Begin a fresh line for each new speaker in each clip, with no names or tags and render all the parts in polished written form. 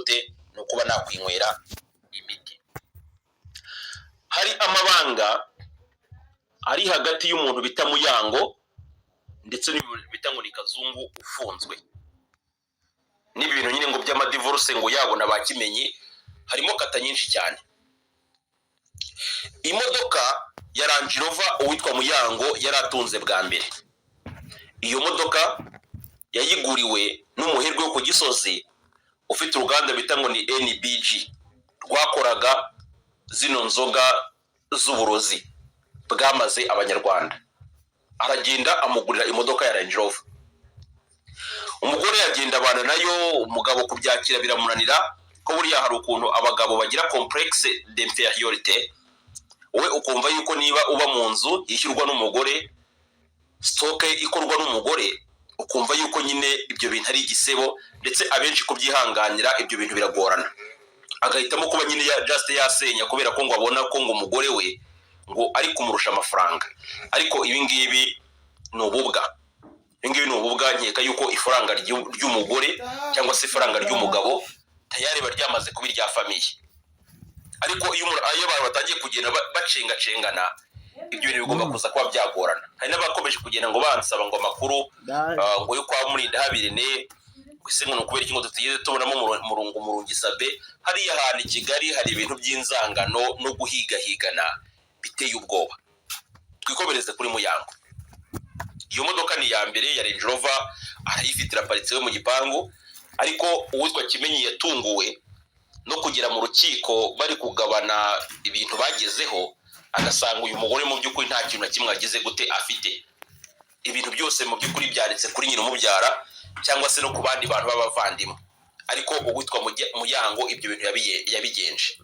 gute, ni ukuba nakwinywera imiti. Hari amabanga ari hagati y'umuntu bita Muyango ndetse n'ibintu bita ngo ni Kazungu ufunzwe, n'ibi bintu nyine ngo by'amadivorce ngo yabona ba Kimenyi, harimo kata nyinshi cyane. Imodoka ya Range Rover uwitwa Muyango yari atunze bwa mbere, iyo modoka yayiguriwe n'umuherwe wo ku Gisozi ufite uruganda bita ngo ni NBG, rwakoraga zino nzoga z'uburozi bwamaze Abanyarwanda. Aragenda amugurira imodoka ya Range Rover. Umugore yagenda abana nayo. Umugabo kubyakira biramunanira, ko buriya hari ukuntu abagabo bagira complexe d'infériorité. Wowe ukumva yuko niba uba mu nzu yishyurwa n'umugore, stock ikorwa n'umugore, ukumva yuko nyine ibyo bintu ari igisebo, ndetse abenshi kubyihanganira ibyo bintu biragorana. Agahitamo kuba nyine ya just yasenya, kubera ko ngo abona ko ngo umugore we ngo ari kumurusha amafaranga. Ariko ibi ngibi ni ububwa, ibi ngibi ni ububwa. Nkeka yuko ifaranga ry'umugore cyangwa se ifaranga ry'umugabo tayari riba ryamaze kuba irya famille. Ariko iyo abantu batangiye kugenda bacengacengana, ibyo bintu bigomba kuza kuba byagorana. Hari n'abakomeje kugenda ngo bansaba ngo amakuru ngo yo kwa Murindahabi Irene, ngo ese ngo ni ukubera iki ngo tutigeze tubonamo Murungu Murungi Sabe. Hariya hantu i Kigali hari ibintu by'inzangano no guhigahigana biteye ubwoba. Twikomereze kuri Muyango. Iyo modoka ni iya mbere ya Range Rover, arayifite, iraparitse we mu gipangu. Ariko uwitwa Kimenyi yatunguwe no kugera mu rukiko bari kugabana ibintu bagezeho, agasanga uyu mugore mu by'ukuri nta kintu na kimwe agize gute afite. Ibintu byose mu by'ukuri byanditse kuri nyina umubyara cyangwa se no ku bandi bantu b'abavandimwe. Ariko uwitwa Muyango ibyo bintu yabigenje.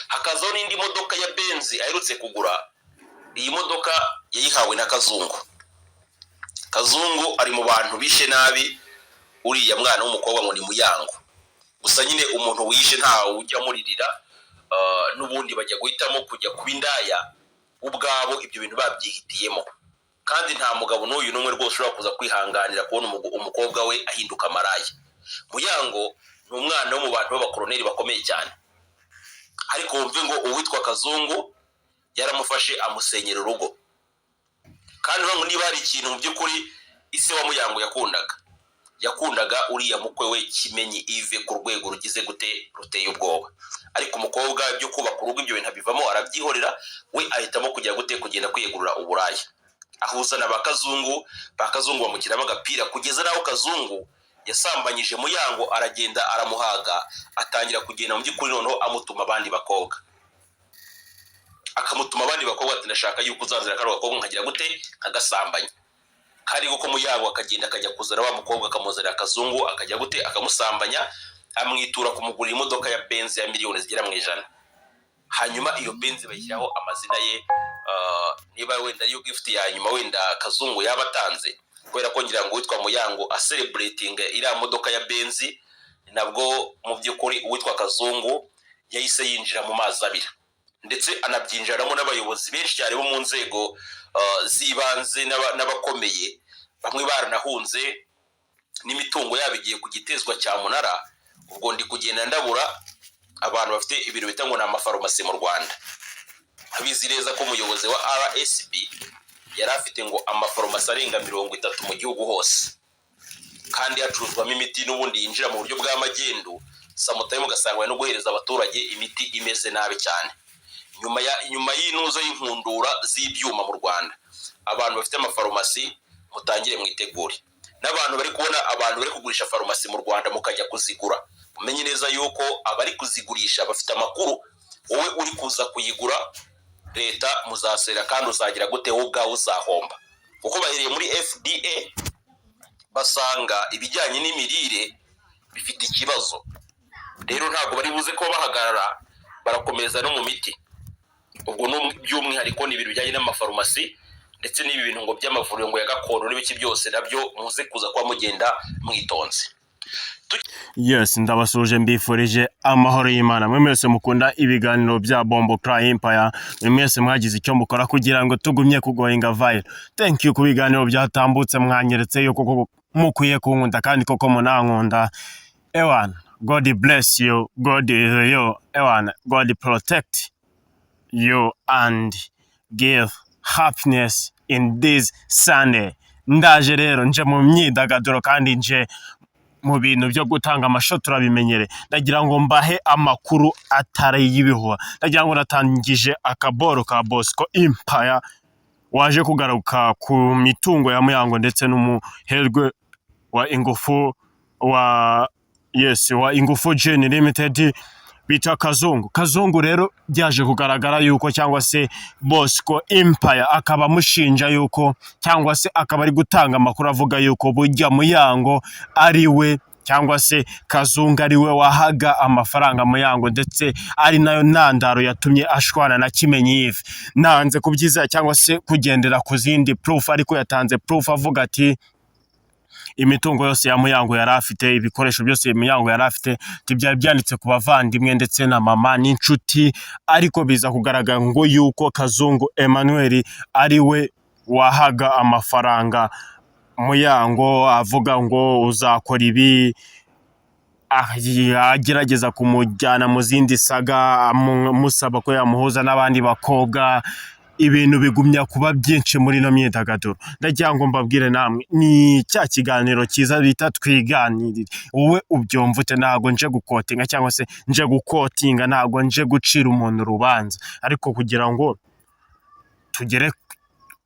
Hakazaho n'indi modoka ya Benz aherutse kugura. Iyi modoka yayihawe na Kazungu. Kazungu ari mu bantu bishe nabi uriya mwana w'umukobwa ngo ni Muyango. Gusa nyine umuntu wishe ntawe ujya amuririra. N'ubundi bajya guhitamo kujya kuba indaya ubwabo, ibyo bintu babyihitiyemo. Kandi nta mugabo n'uyu n'umwe rwose ushobora kuza kwihanganira kubona umukobwa we ahinduka maraya. Muyango ni umwana wo mu bantu b'abakoroneri bakomeye cyane, ariko wumve ngo uwitwa Kazungu yaramufashe amusenyera urugo. Kandi ngo niba hari ikintu mu by'ukuri ise wa Muyango yakundaga, yakundaga uriya mukwe we Kimenyi Yves ku rwego rugize gute, ruteye ubwoba. Ariko umukobwa ibyo kubaka urugo, ibyo bintu abivamo, arabyihorera. We ahitamo kujya gute, kugenda kwiyegurira uburaya, ahuza na ba Kazungu. Ba Kazungu bamushyiramo agapira, kugeza n'aho Kazungu yasambanyije Muyango, aragenda aramuhaga, atangira kugenda mu by'ukuri noneho amutuma abandi bakobwa, akamutuma abandi bakobwa ati: "Ndashaka yuko uzanzira kano gakobwa nkagira gute, nkagasambanya." Kandi kuko Muyango akagenda akajya kuzana wa mukobwa, akamuzanira Akazungu, akajya gute, akamusambanya, amwitura kumugurira imodoka ya Benz ya miliyoni zigera mu 100. Hanyuma iyo Benz bayishyiraho amazina ye. Niba wenda ariyo gift ya nyuma wenda Kazungu yaba atanze, kubera ko ngira ngo uwitwa Muyango acelebrating iriya modoka ya Benz, nabwo mu by'ukuri uwitwa Kazungu yahise yinjira mu mazi abira, ndetse anabyinjiramo n'abayobozi benshi cyane bo mu nzego z'ibanze n'abakomeye. Bamwe baranahunze n'imitungo yabo igiye ku gitezwa cyamunara. Ubwo ndi kugenda ndabura abantu bafite ibintu bita ngo ni amafarumasi mu Rwanda. Abizi neza ko umuyobozi wa RSB yari afite ngo amafarumasi arenga 30 mu gihugu hose, kandi hacuruzwamo imiti n'ubundi yinjira mu buryo bwa magendu. Sometimes ugasanga bari no guhereza abaturage imiti imeze nabi cyane. Nyuma y'intuzo y'inkundura z'ibyuma mu Rwanda, abantu bafite amafarumasi mutangire mwitegure, n'abantu bari kubona abantu bari kugurisha farumasi mu Rwanda mukajya kuzigura, mumenye neza yuko abari kuzigurisha bafite amakuru. Wowe uri kuza kuyigura, leta muzasera, kandi uzagira gute, wowe ubwawe uzahomba, kuko bahereye muri FDA basanga ibijyanye n'imirire bifite ikibazo. Rero ntabwo bari buze kuba bahagarara, barakomeza no mu miti. Ubwo by'umwihariko ni ibintu bijyanye n'amafarumasi, ndetse n'ibi bintu ngo by'amavuriro ngo ya gakondo n'ibiki byose, nabyo muze kuza kuba mugenda mwitonze.
Yes, ndabasuje, mbifurije amahoro y'Imana mwe mwese mukunda ibiganiro bya Bombo Cry Empire, mwe mwese mwagize icyo mukora kugira ngo tugumye kugoinga viral. Thank you ku biganiro byatambutse, mwanyeretse yuko koko mukwiye kunkunda kandi koko munankunda. Ewana. God bless you, God is you, ewana, God protect you and give happiness in this Sunday. Ndaje rero nje mu myidagaduro kandi nje mu bintu byo gutanga amasho, turabimenyere. Ndagira ngo mbahe amakuru atari y'ibihuha. Ndagira ngo natangije akaboro ka Bosco Empire waje kugaruka ku mitungo ya Muyango ndetse n'umuherwe wa Ingufu wa, yes, wa Ingufu Gin Limited bita Kazungu. Kazungu rero byaje kugaragara yuko, cyangwa se Bosco Empire akaba amushinja yuko, cyangwa se akaba ari gutanga amakuru avuga yuko burya Muyango ari we, cyangwa se Kazungu ari we wahaga amafaranga Muyango, ndetse ari nayo ntandaro yatumye ashwana na Kimenyi Yves. Nanze kubyizera cyangwa se kugendera ku zindi proof, ariko yatanze proof avuga ati imitungo yose ya Muyango yari afite, ibikoresho byose Muyango yari afite byari byanditse ku bavandimwe ndetse na mama n'inshuti, ariko biza kugaragara ngo yuko Kazungu Emmanuel ari we wahaga amafaranga Muyango, avuga ngo uzakora ibi, agerageza kumujyana mu zindi saga, amusaba ko yamuhuza n'abandi bakobwa. Ibintu bigumya kuba byinshi muri ino myidagaduro. Ndagira ngo mbabwire namwe, ni cya kiganiro cyiza bita Twiganirire. Wowe ubyumva ute? Ntabwo nje gukotinga, cyangwa se nje gukotinga, ntabwo nje gucira umuntu urubanza, ariko kugira ngo tugere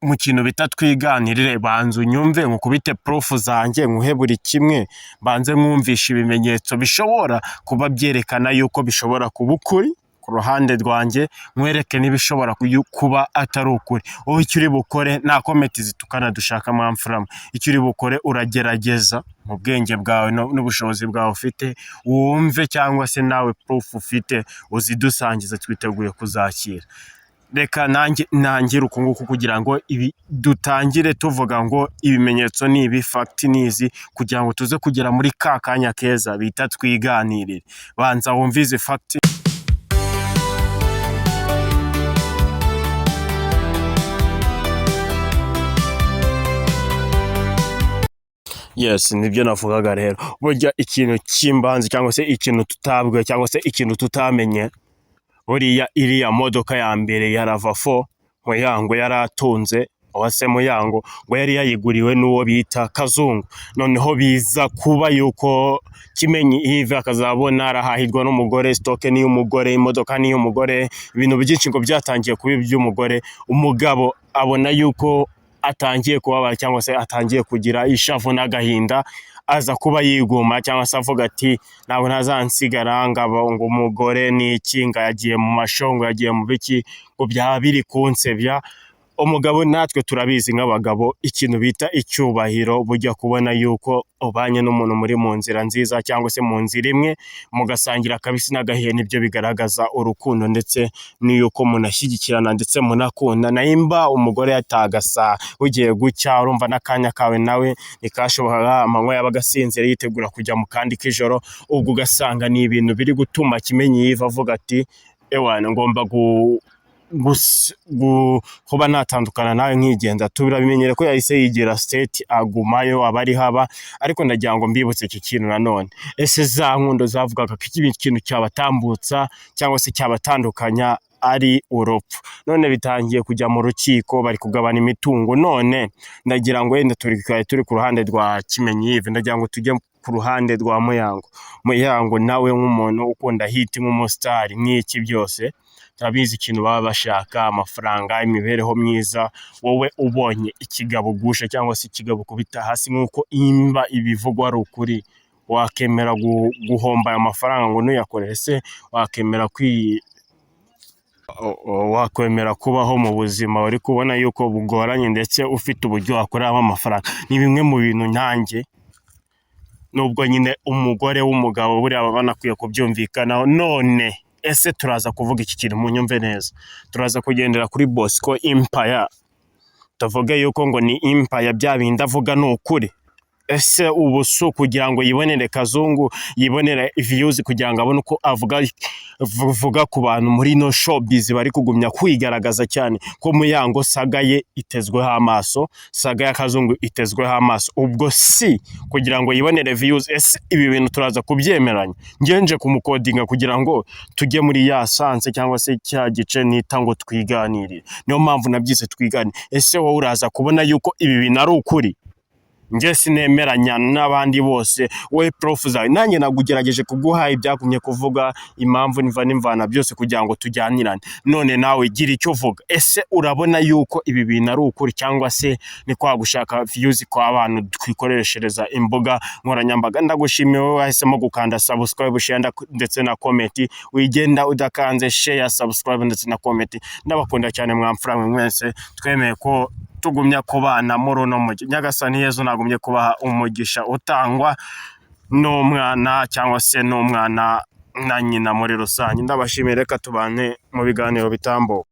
mu kintu bita Twiganirire, banza unyumve, nkukubite proof zanjye, nkuhe buri kimwe, banze mwumvishe ibimenyetso bishobora kuba byerekana yuko bishobora kuba ukuri ku ruhande rwanjye, nkwereke n'ibishobora kuba atari ukuri. Wowe icyo uri bukore, nta comment zitukana dushaka mwamfurama. Icyo uri bukore, uragerageza mu bwenge bwawe n'ubushobozi bwawe ufite, wumve, cyangwa se nawe proof ufite uzidusangiza, twiteguye kuzakira. Reka nanjye ntangire uku nguku kugira ngo ibi dutangire tuvuga ngo ibimenyetso ni ibi, fact ni izi, kugira ngo tuze kugera muri ka kanya keza bita Twiganirire. Banza wumve izi fact. Yes, nibyo navugaga rero. Burya ikintu cy'imbanzi, cyangwa se ikintu tutabwiwe, cyangwa se ikintu tutamenye, buriya iriya modoka ya mbere ya RAV4 Muyango yari atunze, uwase Muyango ngo yari yayiguriwe n'uwo bita Kazungu. Noneho biza kuba yuko Kimenyi Yves akazabona arahahirwa n'umugore, stock ni iy'umugore, imodoka ni iy'umugore, ibintu byinshi ngo byatangiye kuba iby'umugore. Umugabo abona yuko atangiye kubabara, cyangwa se atangiye kugira ishavu n'agahinda, aza kuba yiguma, cyangwa se avuga ati ntabwo ntazansigara ngo umugore ni iki, ngo yagiye mu mashongo, yagiye mu biki, ngo byaba biri kunsebya. Umugabo natwe turabizi nk'abagabo, ikintu bita icyubahiro, bujya kubona yuko ubanye n'umuntu muri mu nzira nziza, cyangwa se mu nzira imwe, mugasangira akabisi n'agahiye, nibyo bigaragaza urukundo, ndetse n'iyuko munashyigikirana ndetse munakunda. Nimba umugore yatagasa bugiye gucya, urumva n'akanya kawe nawe ntikashobokaga, amanywa yabaga asinzira yitegura kujya mu kandi k'ijoro. Ubwo ugasanga ni ibintu biri gutuma Kimenyi Yves avuga ati ewana, ngomba kuba natandukana nawe nkigenda. Turabimenyere ko yahise yigira States, agumayo aba ari haba. Ariko ndagira ngo mbibutse iki kintu nanone: ese za nkundo zavugaga ko iki kintu cyabatambutsa cyangwa se cyabatandukanya ari urupfu, none bitangiye kujya mu rukiko, bari kugabana imitungo. None ndagira ngo wenda turi ku ruhande rwa Kimenyi Yves, ndagira ngo tujye ku ruhande rwa Muyango. Muyango nawe nk'umuntu ukunda hit, nk'umusitari, nk'iki byose turabizi, ikintu baba bashaka amafaranga, imibereho myiza. Wowe ubonye ikigabo ugusha cyangwa se ikigabo ukubita hasi, nk'uko imba ibivugwa ari ukuri, wakemera guhomba aya mafaranga ngo ntuyakorere? Se wakwemera kubaho mu buzima uri kubona yuko bugoranye, ndetse ufite uburyo wakoreramo amafaranga? Ni bimwe mu bintu nyange, nubwo nyine umugore w'umugabo buriya baba banakwiye kubyumvikanaho. None ese turaza kuvuga iki kintu, munyumve neza, turaza kugendera kuri Bosco Empire, tuvuge yuko ngo ni Empire, bya bindi avuga ni ukuri? Ese ubu si ukugira ngo yibonere kazungu, yibonere views, kugira ngo abone uko avuga ku bantu muri ino showbiz bari kugumya kwigaragaza cyane ko Muyango saga ye itezweho amaso, saga ya Kazungu itezweho amaso? Ubwo si kugira ngo yibonere views? Ese ibi bintu turaza kubyemeranya? Ngenje kumukodinga kugira ngo tujye muri ya sanse cyangwa se cya gice nita ngo twiganirire. Niyo mpamvu nabyise twiganire. Ese wowe uraza kubona yuko ibi bintu ari ukuri? Njye sinemeranya n'abandi bose. Wowe prof zawe, nanjye nagugerageje kuguha ibyagumye kuvuga impamvu niva n'imvana byose kugira ngo tujyanirane. None nawe gira icyo uvuga. Ese urabona yuko ibi bintu ari ukuri, cyangwa se ni kwa gushaka views kwa bantu twikoreshereza imbuga nkoranyambaga? Ndagushimiye wowe wahisemo gukanda subscribe, share ndetse na comment. Wigenda udakanze share, subscribe ndetse na comment. Ndabakunda cyane mwamfura mwe mwese twemeye ko tugumya kubana muri uno mujyi. Nyagasani Yezu nagumye kubaha umugisha utangwa n'umwana cyangwa se n'umwana na nyina muri rusange. Ndabashimiye, reka tubane mu biganiro bitambuka.